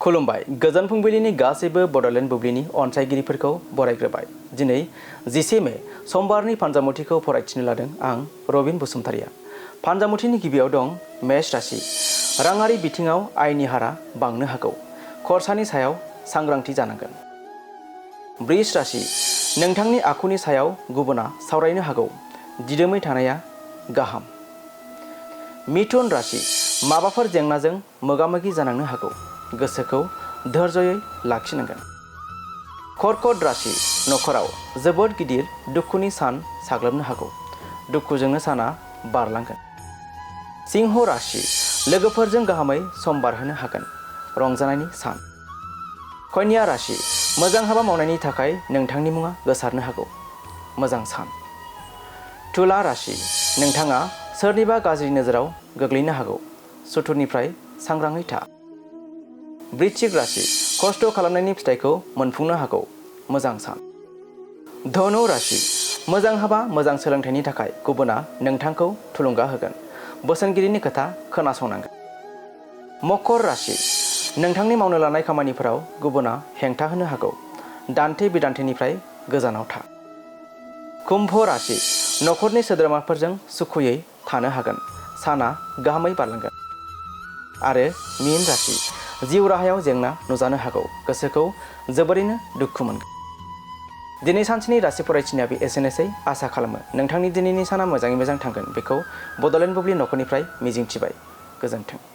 खुलुमबाय गोजोन फुंबिलिनि गासैबो बड'लेण्ड बुब्लिनि अनसायगिरिफोरखौ बरायग्रोबाय। दिनै 10 मे समबारनि फानजामुथिखौ फरायथिनो लादों आं रबिन बसुमतारिया। फानजामुथिनि गिबियाव दं मेष राशि। राङारि बिथिङाव आयनि हारा बांनो हागौ। खरसानि सायाव सांग्रांथि जानांगोन। वृष राशि। नोंथांनि आखुनि सायाव गुबुना सावरायनो हागौ। दिदोमै थानाया गाहाम। मिथुन राशि। माबाफोर जेंनाजों मोगा-मोगि जानांनो हागौ। गोसोखौ धैर्ययै लाखिनांगोन। कर्कट राशि। नखराव जोबोद गिदिर दुखुनि सान साग्लोबनो हागौ। दुखुजोंनो साना बारलांगोन। सिंह राशि। लोगोफोरजों गाहामै सम बारहोनो हागोन। रंजानायनि सान। कन्या राशि। मोजां हाबा मावनायनि थाखाय नोंथांनि मुङा गोसारनो हागौ। मोजां सान। तुला राशि। नोंथाङा सोरनिबा गाज्रि नोजोराव गोग्लैनो हागौ। सुथुरनिफ्राय सांग्राङै था। वृश्चिक राशि। खस्थ' खालामनायनि फिथाइखौ मोनफुंनो हागौ। मोजां सान। धनु राशि। मोजां हाबा मोजां सोलोंथाइनि थाखाय गुबुना नोंथांखौ थुलुंगा होगोन। बोसोनगिरिनि खोथा खोनासंनांगोन। मकर राशि। नोंथांनि मावनो लानाय खामानिफोराव गुबुना हेंथा होनो हागौ। दान्थे बिदान्थेनिफ्राय गोजानाव था। कुम्भ राशि। नखरनि सोद्रोमाफोरजों सुखुयै थानो हागोन। साना गाहामै बारलांगोन। आरो मीन राशि। जिउ राहायाव जेंना नुजानो हागौ। गोसोखौ जोबोरैनो दुखु मोनगोन। दिनै सानसेनि राशि फरायथिनाया बे एसेनोसै। आसा खालामो नोंथांनि दिनैनि साना मोजाङै मोजां थांगोन। बेखौ बड'लेण्ड बुब्लि नखरनिफ्राय मिजिंथिबाय। गोजोन्थों।